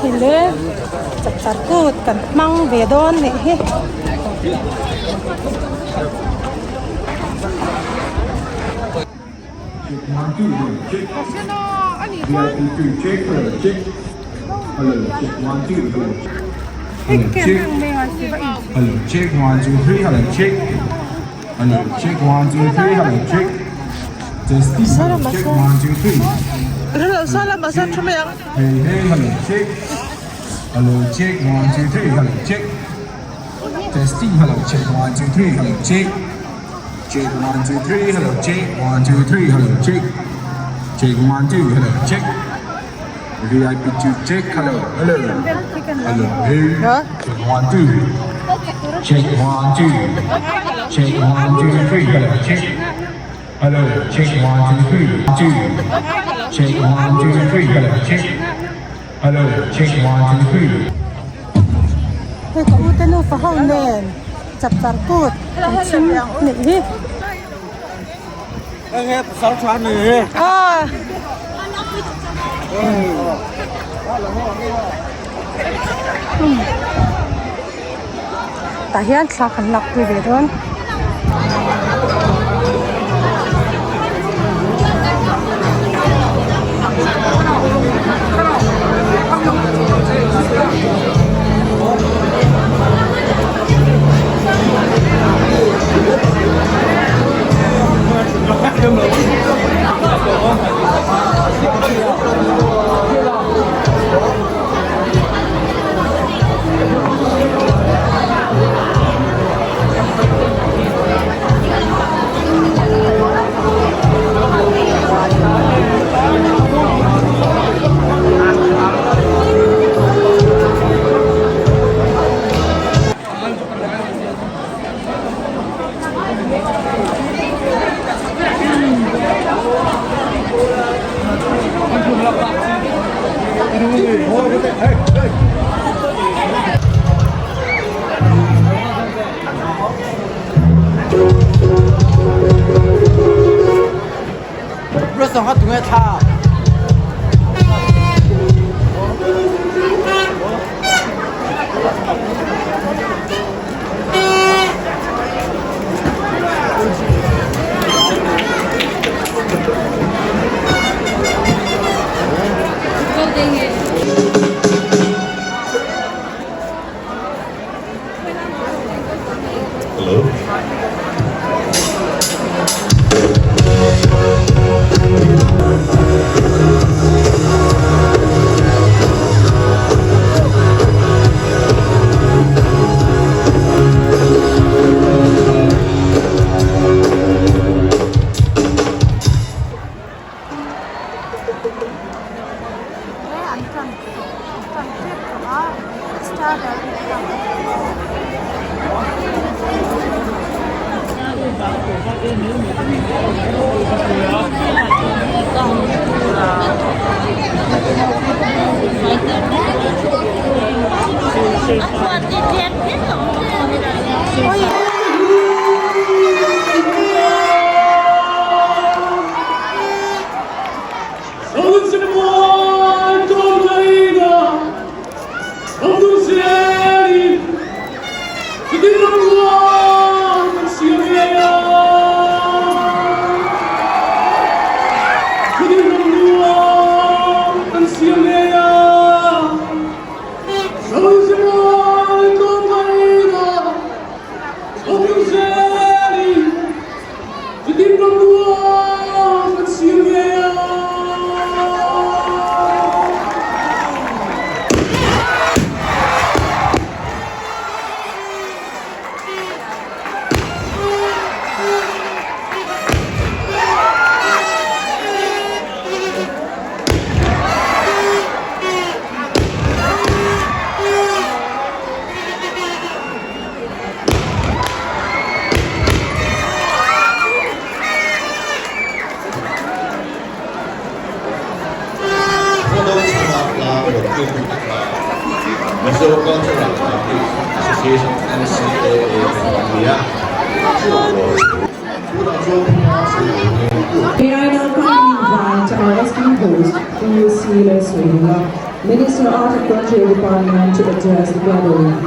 Hile chapchar kut kan hmang ve dawn nih hi. Check 1 2 3 hello check 1 2 3 hello check check 1 2 hello check VIP 2 check hello hello hello hey check 1 2 check 1 2 check 1 2 3 hello check hello check 1 2 3 2 check 1 2 3 hello check hello check 1 2 3 Hei ka u te nufa ho nen chapchar kut an chhim nih hi. Aw. Tah hian thla kan lak pui ve dawn. Mizo Cultural Artist Association, MCAA, kan ni a. May I now kindly invite our esteemed host, Pu C. Lalsawivunga, Minister of Agriculture Department to address the gathering.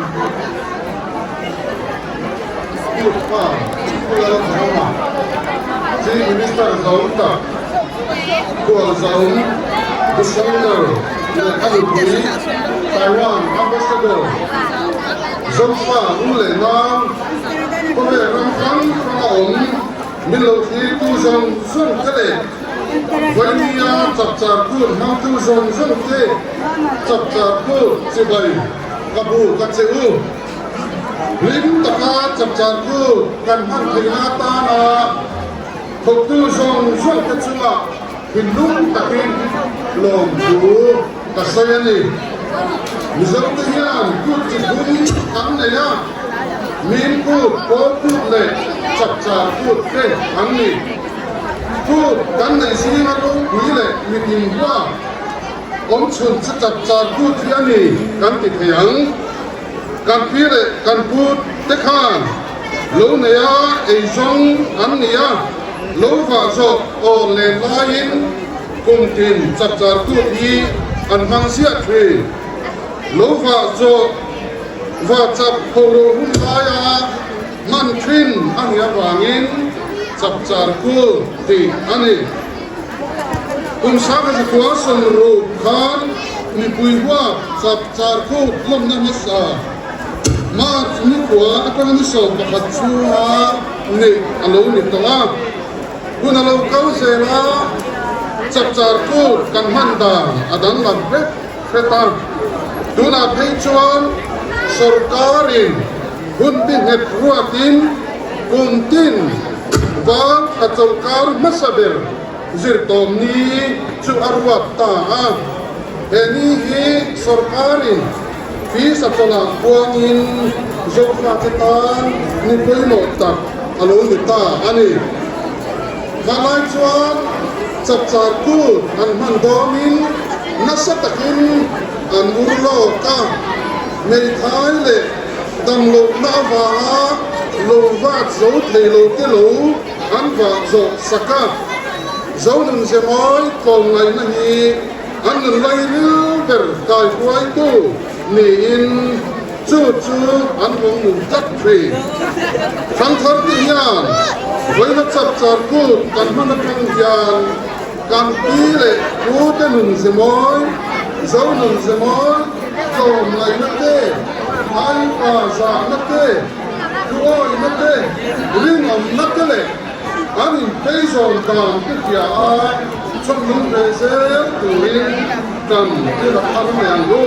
Pu Lalthawnga, Chief Minister Zawnta, Khualzawm, Bushander leh a nupui Taiwan Ambassador Zofa U leh Nau, Khawvel ram hrang hranga awm min lo thlirtu zawng zawng te leh Vawimia chapchar kut hmangtu zawng zawng te chapchar kut chibai ka bu ka che u. Hlim taka chapchar kut kan hman theihna atana thawktu zawng zawng te chungah thinlung takin lawmthu ka sawi a ni. Mizote hian kut chi thum an nei a, Mim kut, Pawl kut leh Chapchar kut te an ni. Kut kan neih zinga ropui leh mitin hua awm chhun chu Chapchar kut hi a ni kan ti thei ang. Kan pi leh kan pu te khan lo nei a eizawng an ni a, lo vah zawh aw len laiin kum tin chapchar tut hi an hmang ziah thin. Lo vah zawh vah chap pho lo hun laia hman thin a nih avangin chapchar kut tih a ni. Kum 1900 sawmruk khan mipui huap chapchar kut lawmna hmasa March nikhua atanga ni 11 chhunga neih a lo ni tawh a. Hun a lo kal zel a, chapchar kut kan hman dan a danglam hret hret a. Tunah phei chuan sorkarin hun bi nghet ruatin kum tin val thla chawlhkar hmasa ber zirtawm ni chu a ruat ta a. He ni hi sorkarin fees a chawlhah kuangin Zofate tan ni pawimawh tak a lo ni ta a ni. Khalai chuan chapchar kut an hman dawnin nasa takin an ur lawk a, hmeithai leh damlohna avanga lo vat zo thei lo te lo an vah zawh sak a. Zonunze mawi tlawmngaihna hi an nun lai ril ber kaihruaitu niin chu chu an vawng nun tlat thin. Thangthar te hian vawiina chapchar kut kan hman atang hian kan pi leh pu te nun ze mawi, zo nun ze mawi, tlawmngaihna te, aipa zahna te, thuawihna te, rinawmna te leh an inpeizawn dan te hria a chhawmnung ve zel turin kan i la thar mai ang u.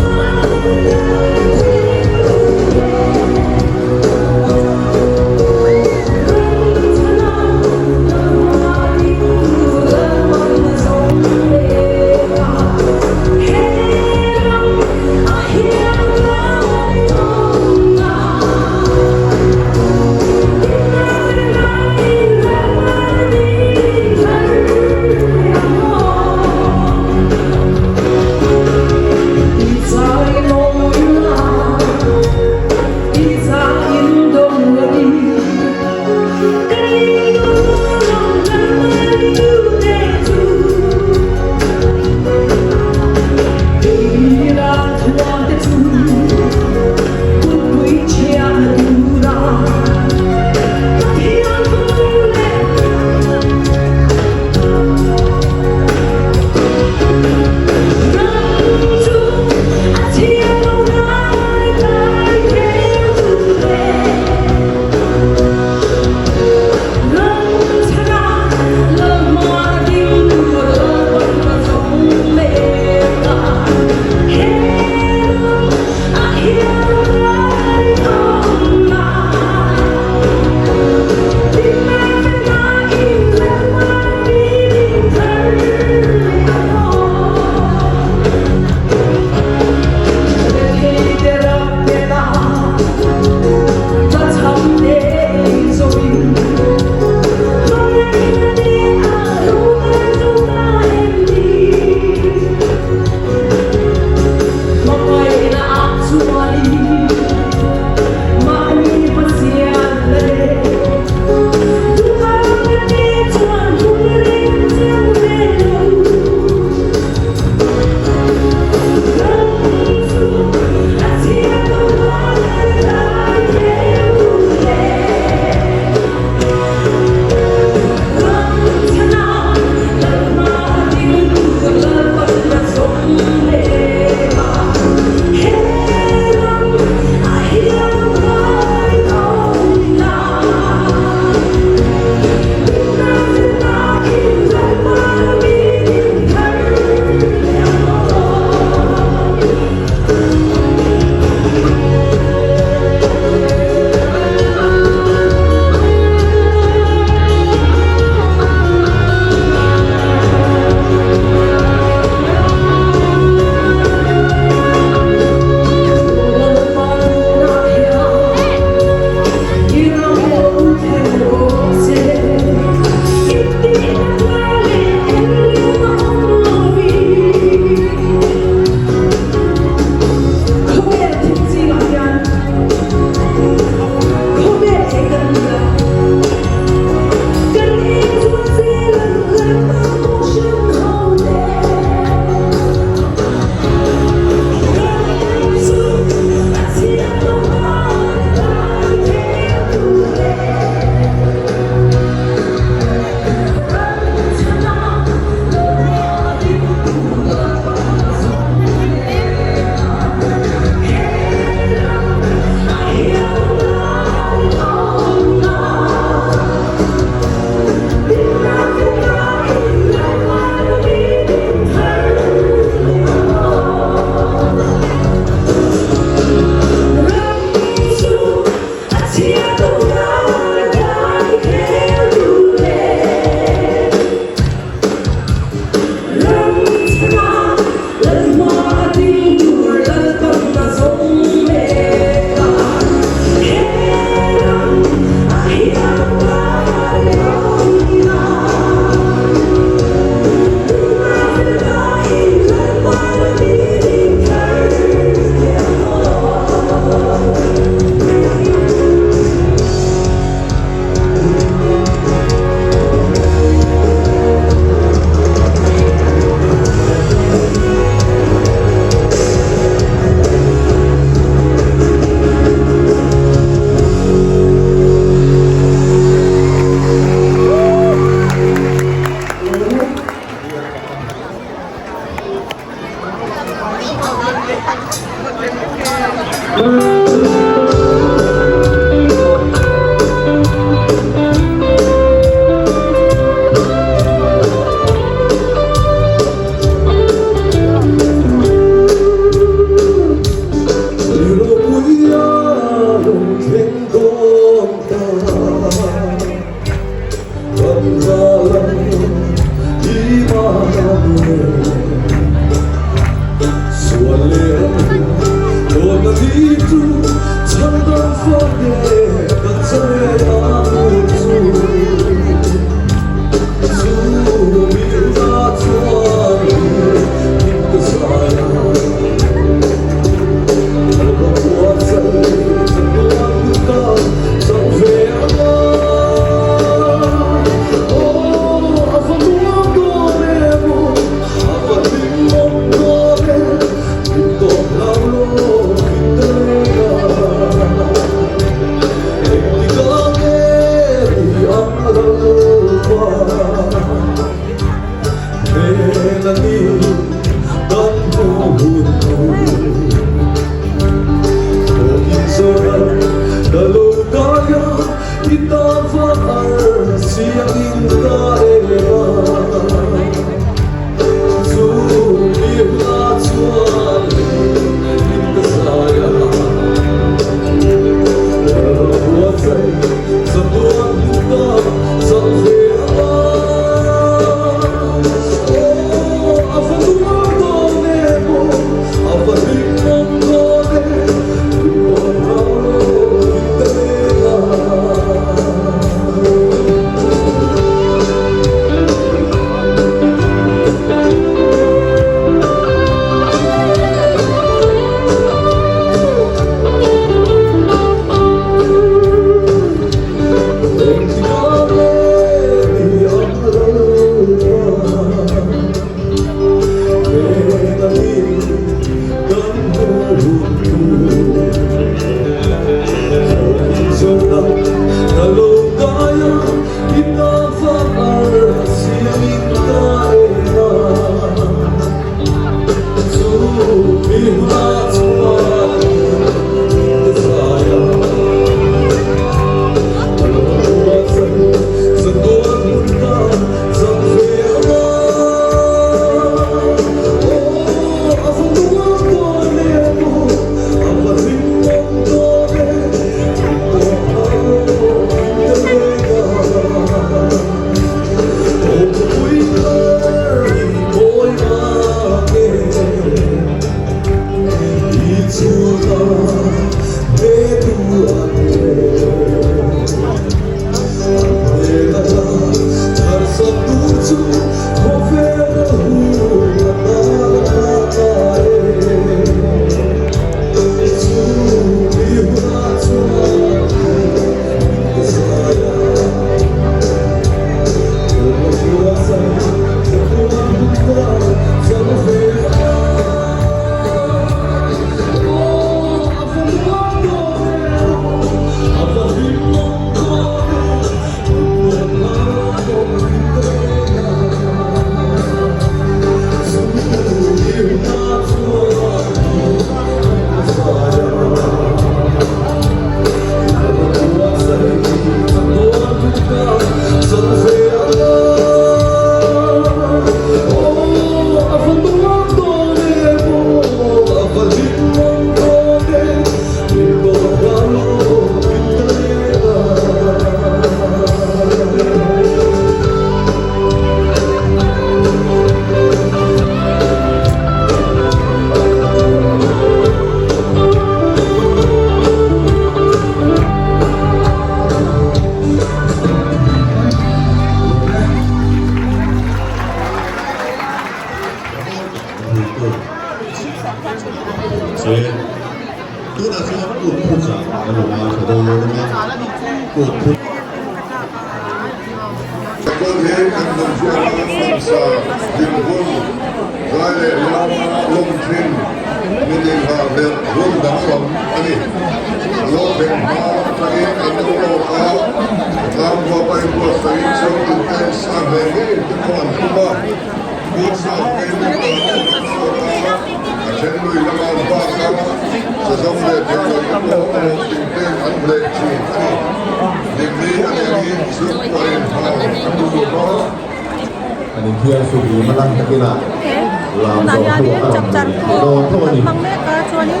Tunah hianin chapchar kut kan hmang mek a chuanin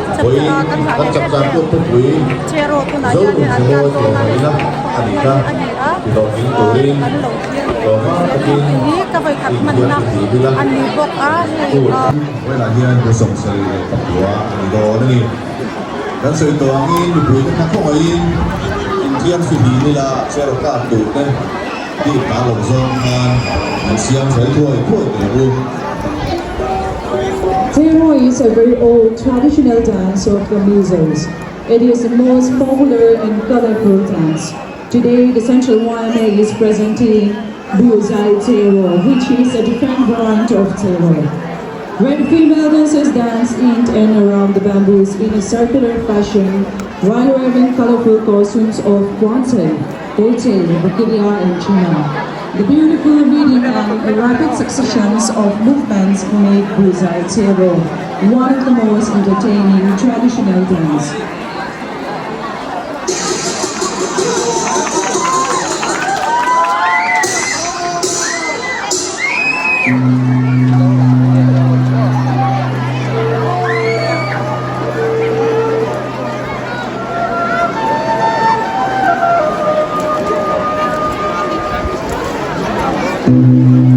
kan nghah leh em em cheraw tunah hianin an tan dawn a hei a ni a kan lo thlir leh hei hi ka vawikhat hmanna a ni bawk a hei a. Vawilah hian bu 74 a ni dawn a ni. Kan sawi tawh angin mipuite kha khawngaihin inthiam fihlim ila cheraw kap tur te tih ta lo zawng khan an siam fel thuai thuai teh u. Cheraw is a very old traditional dance of the Mizos. It is the most popular and colorful dance. Today, the Central YMA is presenting Buhzai Cheraw, which is a different variant of Cheraw. When female dancers dance in and around the bamboos in a circular fashion while wearing colorful costumes of Guante, Gote, Vakiria, and China. The beautiful rhythm and rapid successions of movements make Buhzai Cheraw one of the most entertaining traditional dance. Thank you.